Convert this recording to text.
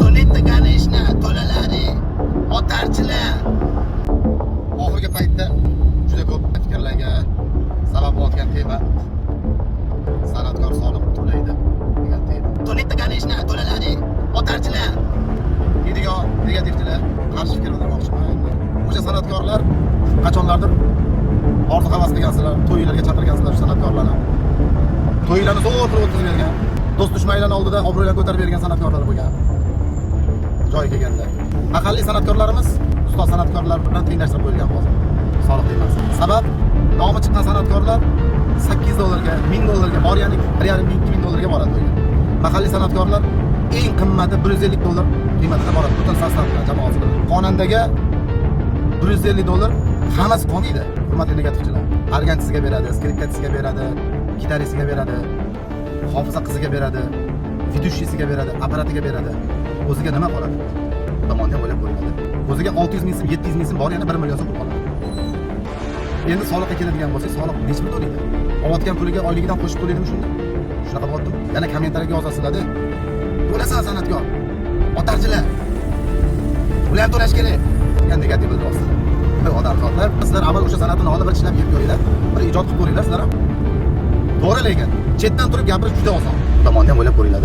To'laydi, конечно, to'lalaring. Otarchilar. Oxirgi paytda juda ko'p fikrlarga sabab bo'layotgan tema "San'atkor soliq to'laydi" degan tema. To'laydi, конечно, to'lalaring. Otarchilar. Deydigan negativchilar qarshi fikr bildirmoqchiman. O'sha san'atkorlar qachonlardir orzu havas qilgansizlar, to'ylarga chaqirgansizlar shu san'atkorlarni. To'ylarni zo'r qilib o'tkazib bergan, do'st dushmanlarni oldida obro'larni ko'tarib bergan san'atkorlar bo'lgan. Joyi kelganda. Mahalliy san'atkorlarimiz ustoz san'atkorlar bilan tenglashtirib qo'yilgan hozir. Soliq temasi. Sabab, nomi chiqqan san'atkorlar 8 dollarga, 1000 dollarga bor, ya'ni 1,5 ming, 2000 dollarga boradi to'yga. Mahalliy san'atkorlar eng qimmati 150 dollar qiymatida boradi butun состав bilan, jamoasi bilan. Xonandaga 150 dollar hammasi qolmaydi. Hurmatli negativchilar. Organchisiga beradi, skripkachisiga beradi, gitarisiga beradi, hofiza qiziga beradi, ведущий siga beradi, apparatiga beradi. O'ziga nima qoladi? Bu tomonni ham o'ylab ko'riladi. O'ziga 600 ming so'm, 700 ming so'm bor, yana 1 million so'm pul qoladi. Endi soliqqa keladigan bo'lsak, soliq necha pul to'laydi? Olayotgan puliga oyligidan qo'shib to'laydimi shunda? Shunaqa bo'lyaptimi? Yana kommentariyga yozasizlar-da. "To'lasan san'atkor. Otarchilar. Ular ham to'lash kerak" degan negativ bildiryapsizlar. Ey odamzodlar, sizlar avval o'sha san'atni nonni bir tishlab yeb ko'ringlar, bir ijod qilib ko'ringlar sizlar ham. To'g'ri, lekin chetdan turib gapirish juda oson. Bu tomonni ham o'ylab ko'ringlar.